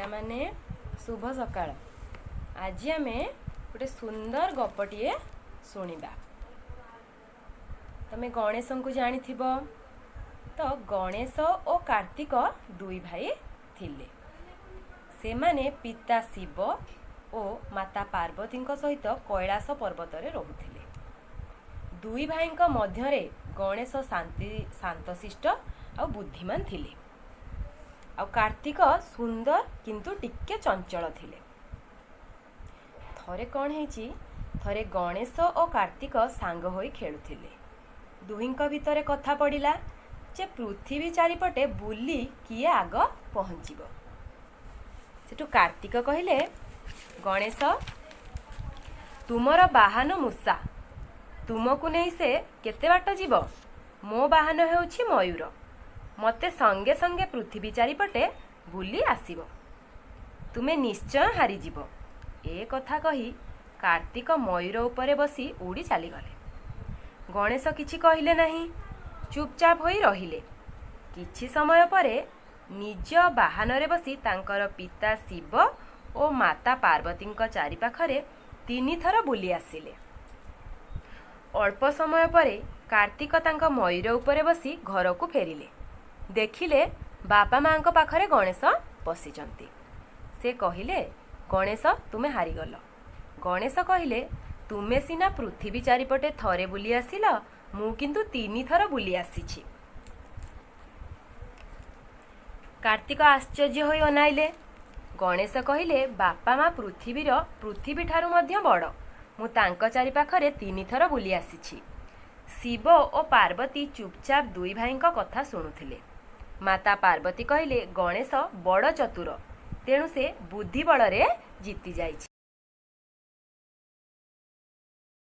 ପିଲାମାନେ, ଶୁଭ ସକାଳ। ଆଜି ଆମେ ଗୋଟେ ସୁନ୍ଦର ଗପଟିଏ ଶୁଣିବା। ତମେ ଗଣେଶଙ୍କୁ ଜାଣିଥିବ ତ? ଗଣେଶ ଓ କାର୍ତ୍ତିକ ଦୁଇ ଭାଇ ଥିଲେ। ସେମାନେ ପିତା ଶିବ ଓ ମାତା ପାର୍ବତୀଙ୍କ ସହିତ କୈଳାସ ପର୍ବତରେ ରହୁଥିଲେ। ଦୁଇ ଭାଇଙ୍କ ମଧ୍ୟରେ ଗଣେଶ ଶାନ୍ତଶିଷ୍ଟ ଆଉ ବୁଦ୍ଧିମାନ ଥିଲେ, ଆଉ କାର୍ତ୍ତିକ ସୁନ୍ଦର କିନ୍ତୁ ଟିକେ ଚଞ୍ଚଳ ଥିଲେ। ଥରେ କ'ଣ ହେଇଛି? ଥରେ ଗଣେଶ ଓ କାର୍ତ୍ତିକ ସାଙ୍ଗ ହୋଇ ଖେଳୁଥିଲେ। ଦୁହିଁଙ୍କ ଭିତରେ କଥା ପଡ଼ିଲା ଯେ ପୃଥିବୀ ଚାରିପଟେ ବୁଲି କିଏ ଆଗ ପହଞ୍ଚିବ। ସେଠୁ କାର୍ତ୍ତିକ କହିଲେ, "ଗଣେଶ, ତୁମର ବାହନ ମୂଷା। ତୁମକୁ ନେଇ ସେ କେତେ ବାଟ ଯିବ? ମୋ ବାହନ ହେଉଛି ମୟୂର। ମୋତେ ସଙ୍ଗେ ସଙ୍ଗେ ପୃଥିବୀ ଚାରିପଟେ ବୁଲି ଆସିବ। ତୁମେ ନିଶ୍ଚୟ ହାରିଯିବ।" ଏ କଥା କହି କାର୍ତ୍ତିକ ମୟୂର ଉପରେ ବସି ଉଡ଼ି ଚାଲିଗଲେ। ଗଣେଶ କିଛି କହିଲେ ନାହିଁ, ଚୁପଚାପ ହୋଇ ରହିଲେ। କିଛି ସମୟ ପରେ ନିଜ ବାହନରେ ବସି ତାଙ୍କର ପିତା ଶିବ ଓ ମାତା ପାର୍ବତୀଙ୍କ ଚାରିପାଖରେ ତିନିଥର ବୁଲି ଆସିଲେ। ଅଳ୍ପ ସମୟ ପରେ କାର୍ତ୍ତିକ ତାଙ୍କ ମୟୂର ଉପରେ ବସି ଘରକୁ ଫେରିଲେ। ଦେଖିଲେ, ବାପା ମାଙ୍କ ପାଖରେ ଗଣେଶ ବସିଛନ୍ତି। ସେ କହିଲେ, "ଗଣେଶ, ତୁମେ ହାରିଗଲ।" ଗଣେଶ କହିଲେ, "ତୁମେ ସିନା ପୃଥିବୀ ଚାରିପଟେ ଥରେ ବୁଲି ଆସିଲ, ମୁଁ କିନ୍ତୁ ତିନିଥର ବୁଲି ଆସିଛି।" କାର୍ତ୍ତିକ ଆଶ୍ଚର୍ଯ୍ୟ ହୋଇ ଅନାଇଲେ। ଗଣେଶ କହିଲେ, "ବାପା ମା ପୃଥିବୀଠାରୁ ମଧ୍ୟ ବଡ଼। ମୁଁ ତାଙ୍କ ଚାରିପାଖରେ ତିନିଥର ବୁଲି ଆସିଛି।" ଶିବ ଓ ପାର୍ବତୀ ଚୁପଚାପ ଦୁଇ ଭାଇଙ୍କ କଥା ଶୁଣୁଥିଲେ। ମାତା ପାର୍ବତୀ କହିଲେ, "ଗଣେଶ ବଡ଼ ଚତୁର, ତେଣୁ ସେ ବୁଦ୍ଧି ବଳରେ ଜିତି ଯାଇଛି।"